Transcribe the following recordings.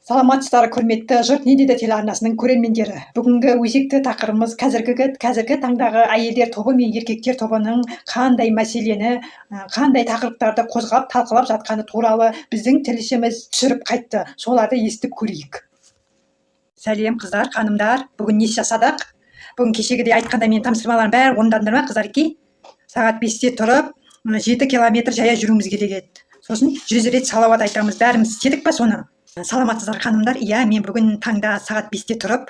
Саламатсыздар, құрметті «Жұрт не дейді» телеарнасының көрермендері! Бүгінгі өзекті тақырыбымыз қазіргі таңдағы әйелдер тобы мен еркектер тобының қандай мәселені, қандай тақырыптарды қозғап, талқылап жатқаны туралы біздің тілшіміз түсіріп қайтты. Соларды естіп көрейік. Сәлем, қыздар, ханымдар! Бүгін не жасадық? Бүгін кешегідей айтқандай, менің тапсырмаларым бәрі орындадыңдар ма, қыздарки? Сағат 5-те тұрып, 7 километр жаяу жүруіміз керек еді. Сосын 100 рет салауат айтамыз. Бәріміз істедік па соны? Саламатсыздар, ханымдар! Иә, мен бүгін таңда сағат 5-те тұрып,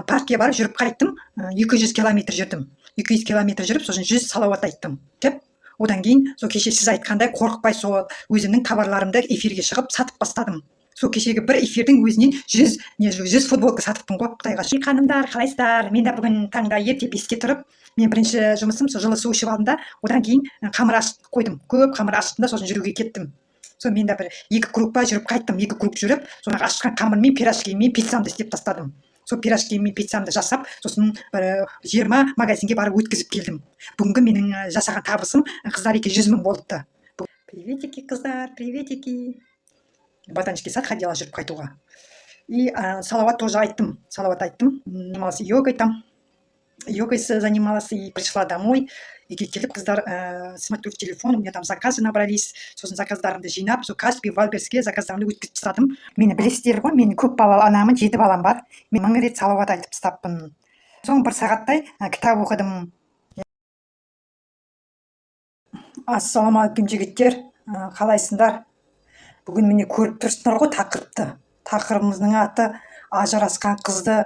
паркке барып, жүріп қайттым. 200 километр жүрдім. 200 километр жүріп, сосын 100 салауат айттым деп. Одан кейін сол кеше сіз айтқандай, қорықпай, сол өзімнің товарларымды эфирге шығып, сатып бастадым. Сол кешегі бір эфирдің өзінен 100 не, 100 футболка сатыппын ғой, құдайға шүкір. Ханымдар, қалайсыздар? Мен де бүгін таңда ерте 5-те тұрып, мен бірінші жұмысым сол жылы су ішіп алдым да, одан кейін қамыр ашып қойдым. Көп қамыр аштым да, сосын жүруге кеттім. Сол мен де бір екі круг па жүріп қайттым. Екі круг жүріп, соны ашқан қамырмен пирожкимен пиццамды істеп тастадым. Сол пирожкимен пиццамды жасап, сосын бір 20 магазинге барып өткізіп келдім. Бүгінгі менің жасаған табысым, қыздар, 200 000 болыпты. Приветики, қыздар, приветики! Ботанический сад ходила жүріп қайтуға. И салауат тоже айттым, салауат айттым. Занималась йогой там, йогой занималась и пришла домой. Үйге келіп, қыздар, смотрю в телефон, у меня там заказы набрались. Сосын заказдарымды жинап, сол Каспи, Вайлдберриске заказдарымды өткізіп тастадым. Мені білесіздер ғой, мен көп балалы анамын, жеті балам бар. Мен 1000 рет салауат айтып тастаппын. Соң бір сағаттай кітап оқыдым. Ассалаумағалейкум, жігіттер! Қалайсыңдар? Бүгін, міне, көріп тұрсыңдар ғой тақырыпты. Тақырыбымыздың аты «Ажырасқан қызды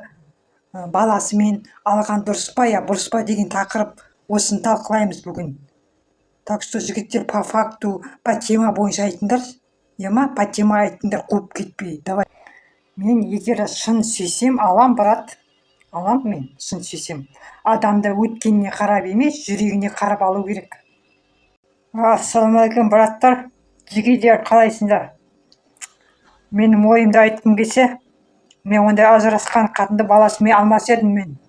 баласымен алған дұрыс па, я бұрыс па» деген тақырып. Осыны талқылаймыз бүгін. Так что, жігіттер, по факту, по тема бойынша айтыңдар, иә ма? По тема айтыңдар, қуып кетпей. Давай. Мен егер шын сүйсем, алам, брат, алам. Мен шын сүйсем, адамды өткеніне қарап емес, жүрегіне қарап алу керек. Ассалаумағалейкум, браттар, жігерлер, қалайсыңдар? Менің ойымды айтқым келсе, мен ондай ажырасқан қатынды баласымен алмас едім мен.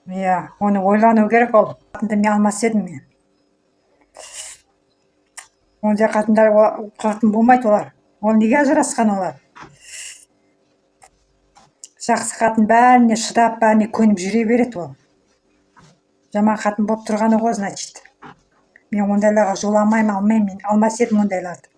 Иә, оны ойлану керек. Ол қатынды мен алмас едім. Мен ондай қатындар, қатын болмайды олар. Ол неге ажырасқан олар? Жақсы қатын бәріне шыдап, бәріне көніп жүре береді. Ол жаман қатын болып тұрғаны ғой, значит. Мен ондайларға жоламаймын, алмаймын. Мен алмас едім ондайларды.